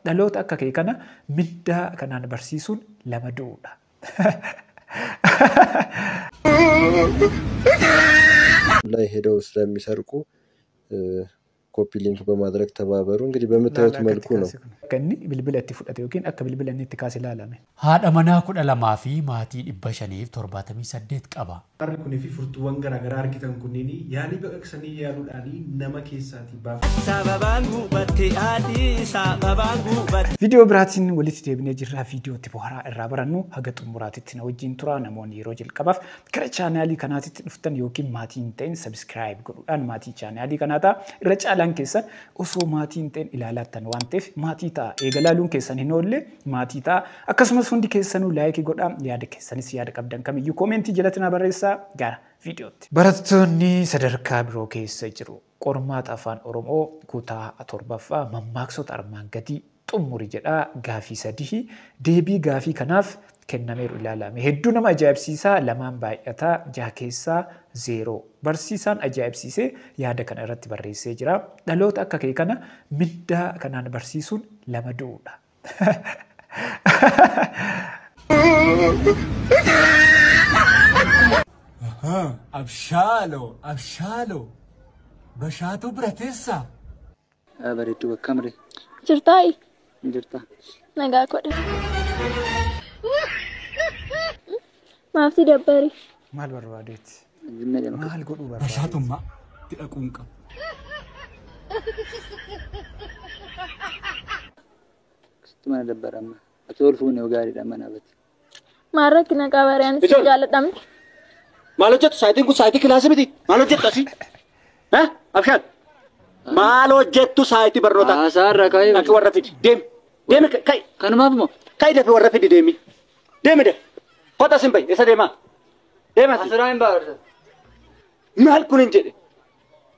Dhaloota akka kee kana mindaa kanaan barsiisuun lama du'uudha. ላይ ሄደው ስለሚሰርቁ ኮፒ ሊንክ በማድረግ ተባበሩ። እንግዲህ በምታዩት መልኩ ነው። Akka inni bilbila itti fudhate yookiin akka bilbila inni itti kaase ilaalame. Haadha manaa 12 fi maatii 578 qaba. Harri kunii fi furtuuwwan garaagaraa argitan kunneen yaalii baqaqsanii yaaluudhaan nama keessaatii baafamu. Sababaan gubatte haadhi sababaan gubatte. Viidiyoo biraatiin walitti deebinee jirra. Viidiyootti bohaaraa irraa barannu haga xumuraatitti na wajjin tura. Namoonni yeroo jalqabaaf gara chaanaalii kanaatitti dhuftan yookiin maatii hin ta'in sabiskiraayib godhuudhaan maatii chaanaalii kanaa ta'a. Irra caalaan keessan osoo maatii hin ta'in ilaalaattan waan ta'eef maatii ta'a. Eegalaaluun keessan hin oolle maatii ta'a. Akkasumas hundi keessanuu laayikii godhaa. Yaada keessanis yaada qabdan kamiyyuu koomentii jalatti na barreessaa gara viidiyootti. Barattoonni sadarkaa biroo keessa jiru. Qormaata afaan Oromoo kutaa 7ffaa mammaaksota armaan gadii xumuri jedhaa gaafii 3 deebii gaafii kanaaf kennameeru ilaalame. Hedduu nama ajaa'ibsiisaa 2 baay'ataa 6 keessaa 0. Barsiisaan ajaa'ibsiisee yaada kana irratti barreessee jira. Dhaloota akka kee kana mindaa kanaan barsiisuun lama du'uudha. Abshaaloo abshaaloo bashaatuu bira teessaa. Bareedduu bakka mire. Jirtaayi? Jirta. Nagaa godhe. Maaf si dabbari? Maal barbaadeeti? Zimmee deema. Maal godhuu barbaadeeti? Bashaatummaa itti dhaquu hin qabu. Sitti mana dabbara amma. Ati ol fuunee gaariidha mana bati. Maal rakkina qaba ree anis si jaalladhamti. Maal hojjettu? Saayitiin kun saayitii kilaasii miti. Maal hojjettu asii? Abshaal. Maal hojjettu saayitii barnootaa? Haasaa irra kaa'ee. Dhaqi warra fidi. Deemi. Deemi ka'i. Kanumaaf moo? Ka'i dafee warra fidi deemi. Deemi dafee. Kota sin bahi. Eessa deemaa? Deema. Asirraa hin ba'a. Maal kun hin jedhe?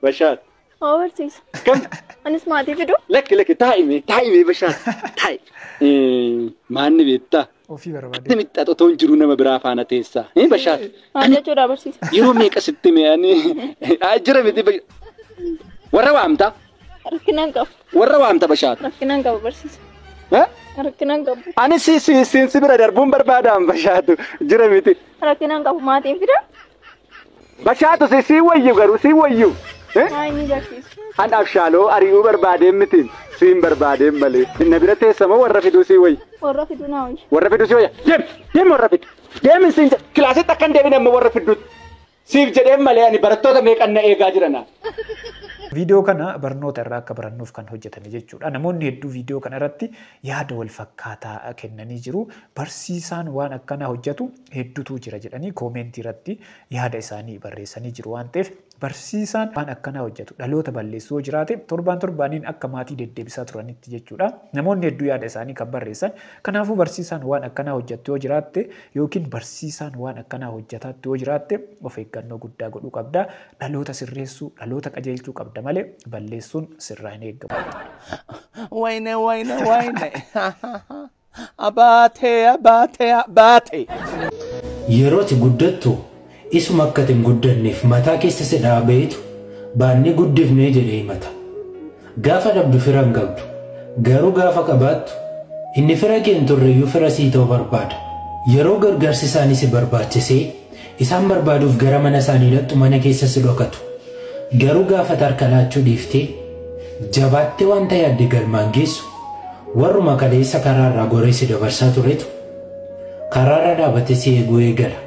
Bashaal. Hoo barsiisa. Kam? Anis maatii fidu? Lakki lakki taa'ime taa'ime Bashaal. Taa'i. Maanni beektaa? Ofii barbaade. Itti mixxaxu otoo hin jiru nama biraa faana teessaa. Bashaal. Maal jechuudha barsiisa? Yeroo meeqa sitti mi'aani? Jira miti. Warra waamta? Rakkina hin qabu. Warra waamta Bashaal? Rakkina hin qabu barsiisa. Rakkina hin qabu. Ani si si si si bira darbuun barbaadaan Bashaatu jira miti. Rakkina hin qabu maatiin fida? Bashaatu si si wayyu garuu si wayyu. Maa inni barsiisa. An abshaaloo ari'uu barbaadeen miti. Siin barbaadeen malee. Inna bira teessamoo warra fiduu si wayyu. Warra fiduu naa wayya. Warra fiduu si wayya. Deemi deemi warra fidu. Deemi siin kilaasitti akka hin deebine amma warra fiduutti. Siif jedheen malee ani barattoota meeqan na eegaa jirana. Viidiyoo kana barnoota irraa akka barannuuf kan hojjetame jechuudha. Namoonni hedduu viidiyoo kana irratti yaada wal fakkaataa kennanii jiru. Barsiisaan waan akkanaa hojjetu hedduutu jira jedhanii koomentii irratti yaada isaanii barreessanii jiru waan ta'eef barsiisaan waan akkanaa hojjetu dhaloota balleessuu yoo jiraate torbaan torbaaniin akka maatii deddeebisaa turanitti jechuudha. Namoonni hedduu yaada isaanii kan barreessan. Kanaafuu barsiisaan waan akkanaa hojjettu yoo jiraatte yookiin barsiisaan waan akkanaa hojjetaatti yoo jiraatte of eeggannoo guddaa godhuu qabda. Dhaloota sirreessuu, dhaloota qajeelchuu qabda malee balleessuun sirraa hin eegamu. Wayne wayne wayne. Abaatee abaatee abaatee. Yeroo ati guddattu isuma akka ati hin guddanneef mataa keessa si dhaabeetu baannee guddifnee jedhee himata. Gaafa dhabdu fira hin qabdu. Garuu gaafa qabaattu inni fira kee hin turreyyuu fira sii ta'uu barbaada. Yeroo gargaarsi isaanii si barbaachisee isaan barbaaduuf gara mana isaanii dhaqxu mana keessa si dhokatu. Garuu gaafa harka laachuu dhiiftee jabaattee wanta yaadde galmaan geessu warruma kaleessa karaarraa goree si dabarsaa turetu karaarra dhaabatee si eeguu eegala.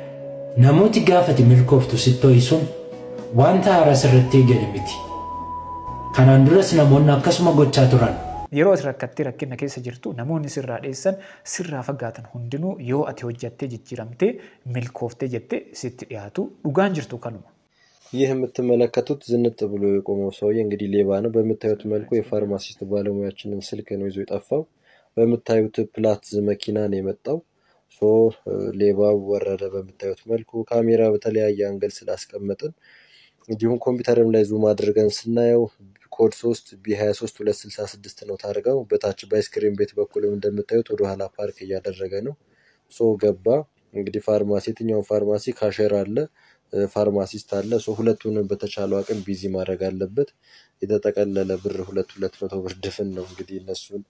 Namooti gaafati milkooftu sitti ho'isuun wanta haaraa sirriitti eegale miti. Kanaan duras namoonni akkasuma gochaa turan. Yeroo ati rakkattee rakkina keessa jirtu namoonni sirraa dheessan sirraa fagaatan hundinuu yoo ati hojjattee jijjiiramtee milkooftee jettee sitti dhiyaatu dhugaan jirtu kanuma. ይህ የምትመለከቱት ዝንጥ ብሎ የቆመው ሰውዬ እንግዲህ ሌባ ነው። በምታዩት መልኩ የፋርማሲስት ባለሙያችንን ስልክ ነው ይዞ የጠፋው። በምታዩት ፕላትዝ መኪና ነው የመጣው። ሶ ሌባው ወረደ። በምታዩት መልኩ ካሜራ በተለያየ አንግል ስላስቀመጥን እንዲሁም ኮምፒውተርም ላይ ዙም አድርገን ስናየው ኮድ 3 B23 266 ነው ታርጋው። በታች በአይስክሪም ቤት በኩልም እንደምታዩት ወደ ኋላ ፓርክ እያደረገ ነው። ሶ ገባ። እንግዲህ ፋርማሲ የትኛውን ፋርማሲ ካሸር አለ ፋርማሲስት አለ። ሶ ሁለቱንም በተቻለው አቅም ቢዚ ማድረግ አለበት። የተጠቀለለ ብር 200 ብር ድፍን ነው እንግዲህ እነሱን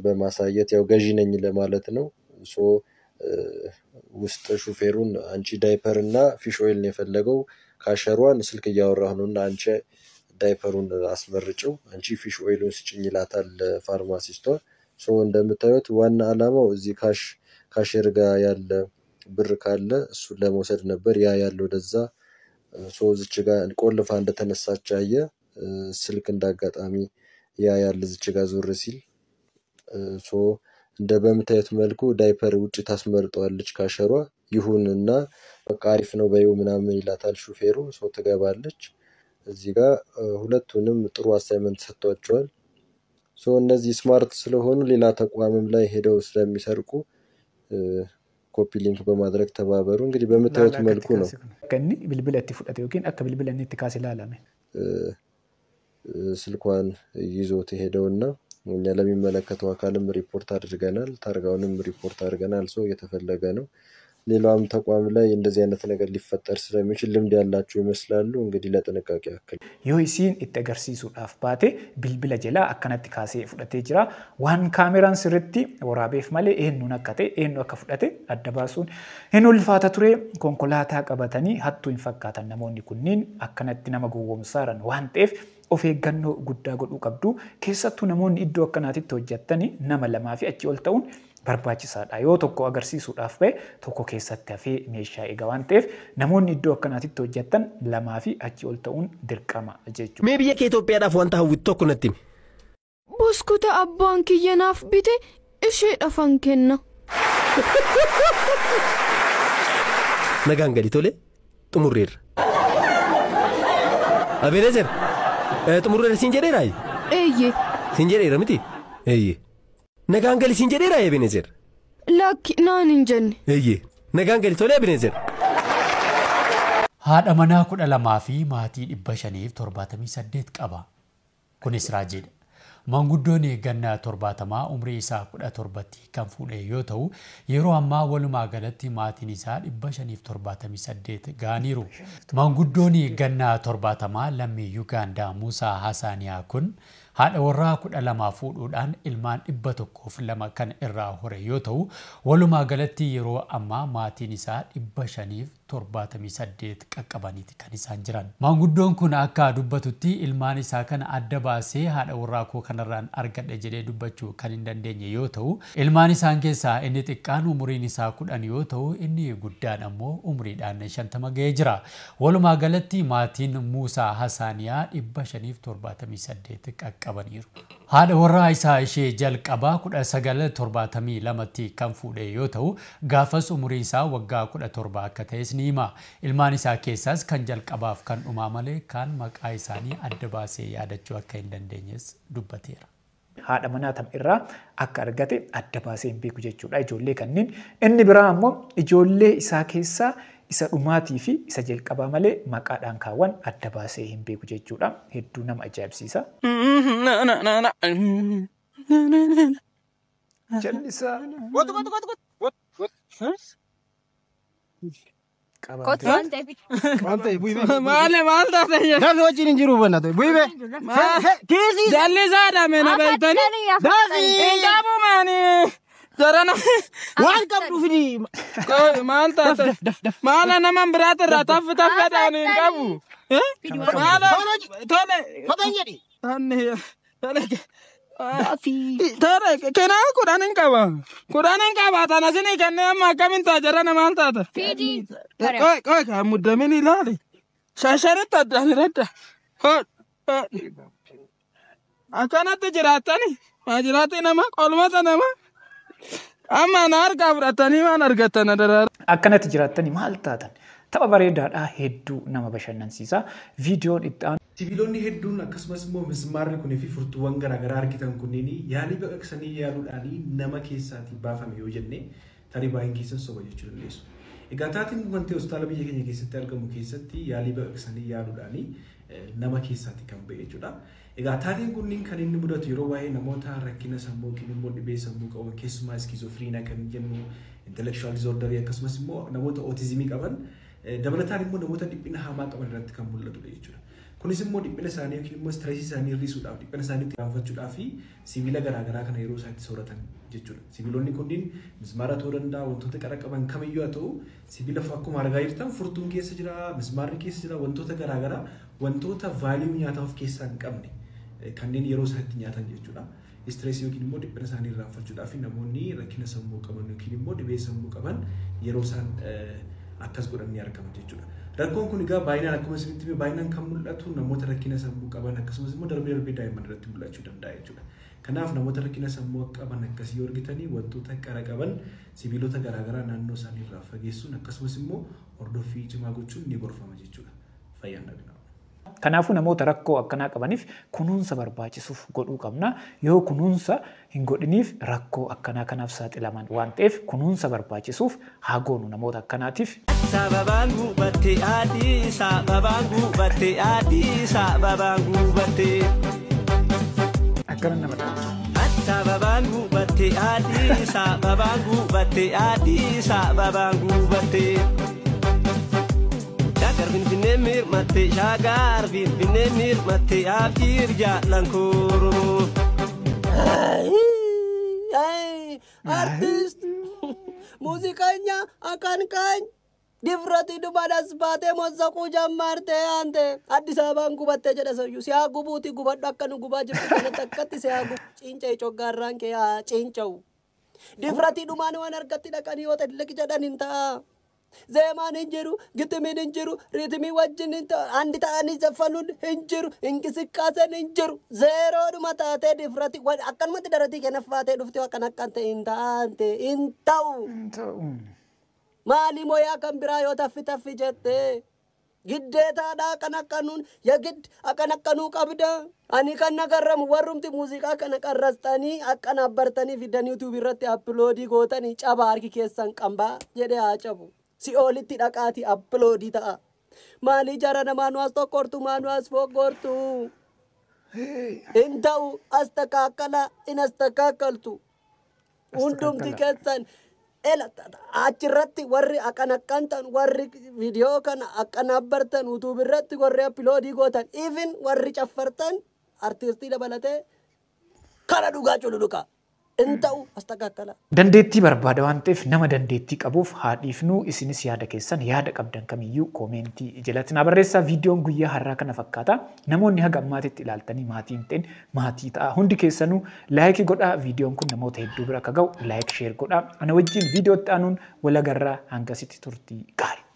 በማሳየት ያው ገዢ ነኝ ለማለት ነው። So ውስጥ ሹፌሩን አንቺ ዳይፐር እና fish oil ነው የፈለገው፣ cashier ዋን ስልክ እያወራሁ ነው እና አንቺ ዳይፐሩን አስመርጭው፣ አንቺ fish oil ኡን ስጭኝ ይላታል ፋርማሲስቷ። So እንደምታዩት ዋና ዓላማው እዚህ cashier ጋር ያለ ብር ካለ እሱን ለመውሰድ ነበር። ያ ያለው ወደዛ። So እዚች ጋር ቆልፋ እንደተነሳች አየ። ስልክ እንዳጋጣሚ ያ ያለ እዚች ጋር ዞር ሲል። So እንደ በምታዩት መልኩ ዳይፐር ውጭ ታስመርጠዋለች cashier ዋ። ይሁን እና በቃ አሪፍ ነው በይው ምናምን ይላታል ሹፌሩ። So ትገባለች። እዚህ ጋር ሁለቱንም ጥሩ assignment ሰጥቷቸዋል። So እነዚህ smart ስለሆኑ ሌላ ተቋምም ላይ ሄደው ስለሚሰርቁ copy link በማድረግ ተባበሩ። እንግዲህ በምታዩት Laalaa akka መልኩ itti ነው kaase kun. Akka inni bilbila itti fudhate yookiin akka bilbila inni itti kaase ilaalame. ስልኳን ይዞት የሄደውና እኛ ለሚመለከተው አካልም ሪፖርት አድርገናል። ታርጋውንም ሪፖርት አድርገናል። ሰው እየተፈለገ ነው። ሌላም ተቋም ላይ እንደዚህ አይነት ነገር ሊፈጠር ስለሚችል ልምድ ያላቸው ይመስላሉ። እንግዲህ ለጥንቃቄ ያክል Yoo isiin itti agarsiisuudhaaf baate bilbila jalaa akkanatti kaasee fudhatee jira. Waan kaameraan sirriitti waraabeef malee eenyuun akka ta'e, eenyu akka fudhate adda baasuun hin ulfaata ture. Konkolaataa qabatanii hattuu hin fakkaatan namoonni kunniin, akkanatti nama gowwoomsaaran waan ta'eef of eeggannoo guddaa godhuu qabdu. Keessattuu namoonni iddoo akkanaatitti hojjettanii nama lamaa fi achi ol ta'uun barbaachisaadha. Yoo tokko agarsiisuudhaaf ba'e, tokko keessatti hafee meeshaa eega waan ta'eef, namoonni iddoo akkanaatitti hojjettan lamaa fi achi ol ta'uun dirqama jechuudha. Mee biyya kee Itoophiyaadhaaf wanta hawwitu tokko natti himi. Buskuta abbaan kiyya naaf bite isheedhaafan kenna. Nagaan gadi tole, xumurreerra. Abenezer, xumurreerra siin jedheeraayi? Eeyyee. Siin jedheera miti? Eeyyee. Nagaan gali siin jedheeraayi, Abenezer? Lakki, naan hin jenne. Eeyyee. Nagaan gali tole, Abenezer. Haadha manaa 12 fi maatii 578 qaba. Kunis raajiidha. Maanguddoon ganna 70 umrii isaa 17tti kan fuudhe yoo ta'u, yeroo ammaa walumaa galatti maatiin isaa 578 ga'aniiru. Maanguddoon ganna 70 lammii Yugaandaa Muusaa Hasaaniyaa kun haadha warraa 12 fuudhuudhaan ilmaan 102 kan irraa hore yoo ta'u, walumaa galatti yeroo ammaa maatiin isaa 578 qaqqabaniiti kan isaan jiran. Maanguddoon kun akka dubbatutti ilmaan isaa kana adda baasee haadha warraa koo kanarraan argadhe jedhee dubbachuu kan hin dandeenye yoo ta'u, ilmaan isaan keessaa inni xiqqaan umuriin isaa 10 yoo ta'u, inni guddaan ammoo umuriidhaan 50 ga'ee jira. Walumaa galatti maatiin Muusaa Hasaaniyaa 578 qaqqabaniiru. Haadha warraa isaa ishee jalqabaa 1972tti kan fuudhe yoo ta'u, gaafas umuriin isaa waggaa 17 akka ta'es ni hima. Ilmaan isaa keessaas kan jalqabaaf kan dhumaa malee kan maqaa isaanii adda baasee yaadachuu akka hin dandeenyes dubbateera. Haadha manaa tam irraa akka argate adda baasee hin beeku jechuudha. Ijoollee kanneen inni biraa ammoo ijoollee isaa keessaa isa dhumaatii fi isa jalqabaa malee maqaadhaan kaawwan adda baasee hin beeku jechuudha. Hedduu nama ajaa'ibsiisa. Jallisaa. Kottu waan ta'eef. Maal ta'e, bu'ii? Maal maal taate? Namni wajjin hin jiru hubannaa bu'ii bee. Kiisii. Jallisaadha meena beektani. Hin qabu maani. Jarana. Waan qabdu fidi. Maal taate? Maala nama biraati irraa taffi taffedhaan hin qabu. Maala tole. Kotan jedhi. Tole. Tole kenaa 10 hin qaba. 10 hin qaba tana sinii kennee amma akkamiin ta'a, jarana maal taata? Fidi. Qoy qoy, kan muddamin ilaali. Shashanitti addaan hiradda. Akkanatti jiraattani. Maa jiraatti nama qolmata nama. Amma na harkaa fudhatanii waan argattan adaraara. Akkanatti jiraattanii maal taatan? Tapha bareedaadha, hedduu nama bashannansiisa. Viidiyoon itti aanu Sibiilonni hedduun akkasumas immoo mismaarri kunii fi furtuuwwan garaagaraa argitan kunneen yaalii baqaqsanii yaaluudhaan nama keessaatii baafame yoo jenne, tarii baay'een keessan soba jechuu dandeessu. Egaa taatiin kun kan ta'e hospitaala biyya keenya keessatti argamu keessatti yaalii baqaqsanii yaaluudhaan nama keessaatii kan ba'e jechuudha. Egaa taateen kunniin kan inni mudatu yeroo baay'ee namoota rakkina sammuu yookiin immoo dhibee sammuu qaban, keessumaa schizophrenia kan jennu, intellectual disorder, akkasumas immoo namoota ootizimii qaban, dabalataan immoo namoota dhiphina hamaa qaban irratti kan mul'atudha jechuudha. Kunis immoo dhiphina isaanii yookiin immoo stress isaanii hir'isuudhaaf, dhiphina isaanii itti gaanfachuudhaaf fi sibiila garaagaraa kana yeroo isaan itti sooratan jechuudha. Sibiilonni kunniin mismaara ta'uu danda'a, wantoota qara qaban kamiyyuu haa ta'u, sibiila akkuma argaa jirtan furtuun keessa jira, mismaarri keessa jira, wantoota garaagaraa, wantoota value nyaataa of keessaa hin qabne kanneen yeroo isaan itti nyaatan jechuudha. Stress yookiin immoo dhiphina isaanii irraanfachuudhaaf namoonni rakkina sammuu qaban yookiin immoo dhibee sammuu qaban yeroo isaan akkas godhan ni argama jechuudha. Rakkoon kun egaa baay'inaan akkuma isinitti hime baay'inaan kan mul'atu namoota rakkina sammuu qaban akkasumas immoo darbee darbee daa'imman irratti mul'achuu danda'a jechuudha. Kanaaf namoota rakkina sammuu qaban akkasii yoo argitanii wantoota qara qaban sibiilota garaagaraa naannoo isaanii irraa fageessuun akkasumas immoo hordoffii cimaa gochuun ni gorfama jechuudha. Fayyaan dhabina. Kanaafuu namoota rakkoo akkanaa qabaniif kunuunsa barbaachisuuf godhuu qabna. Yoo kunuunsa hin godhiniif rakkoo akkanaa kanaaf saaxilaman waan ta'eef kunuunsa barbaachisuuf haa goonu namoota akkanaatiif. Sababaan gubatte adii, sababaan gubatte adii, sababaan gubatte. Akkana nama dhabu. Sababaan gubatte adii, sababaan gubatte adii, sababaan gubatte. Shaagar Finfinnee mirmatte, shaagar Finfinnee mirmatte, abshiir jaallan koo. አርቲስት ሙዚቀኛ አቀንቃኝ ድፍረት ዱባዳስ ባቴ ሞዘቁ ጀመርቴ አንተ አዲስ አበባን ጉበቴ ጀደ ሰዩ ሲያጉቡቲ ጉበዱ አከኑ ጉባ ጅርቱ ከነ ተከቲ ሲያጉ ጭንጨ ጮጋራን ከ ጭንጨው ድፍረቲ ዱማን ዋን አርገቲ ደቀኒ ወተልቅ ጀደን እንታ ዜማን እንጅሩ ግጥምን እንጅሩ ሪትሚ ወጅን አንድ ta'anii zaffanuun hin jiru inqisiqqaasen hin jiru zeeroodhuma taatee difrati akkanumatti daratii kenaffaatee dhufte akkan akkan ta'e hin taante hin ta'u. Maali moyaa kan biraa yoo taffi taffi jette giddeetaadha akkan akkanuun yagid akkan akkanuu qabda. Ani kan nagarramu warrumti muuziqaa kana qarrastanii akkan abbartanii fidanii yuutuubii irratti appiloodii gootanii caba harki keessan qambaa jedhee haa cabu. Si'oolitti dhaqaati appiloodii ta'a. Maali jara namaa nu as tokkortu maa nu as foggortu. Hin ta'u as takaakkala in as takaakkaltu. Hundumti keessan achirratti warri akkan akkan ta'an warri viidiyoo kana akkan abbartan yuutuubii irratti warri appiloodii gootan even warri caffartan artiistii dabalatee kana dhugaa cululuqa. Hin ta'u as takaakkala. Dandeettii barbaada waan ta'eef nama dandeettii qabuuf haa dhiifnu. Isinis yaada keessan yaada qabdan kamiyyuu koomentii jalatti naa barreessaa. Viidiyoon guyyaa har'aa kana fakkaata. Namoonni haga ammaatitti ilaaltanii maatii hin ta'in maatii ta'a. Hundi keessanuu laayikii godhaa. Viidiyoon kun namoota hedduu bira akka ga'u like share godhaa. Ana wajjin viidiyootti aanuun wal agarraa hangasitti turtii gaarii.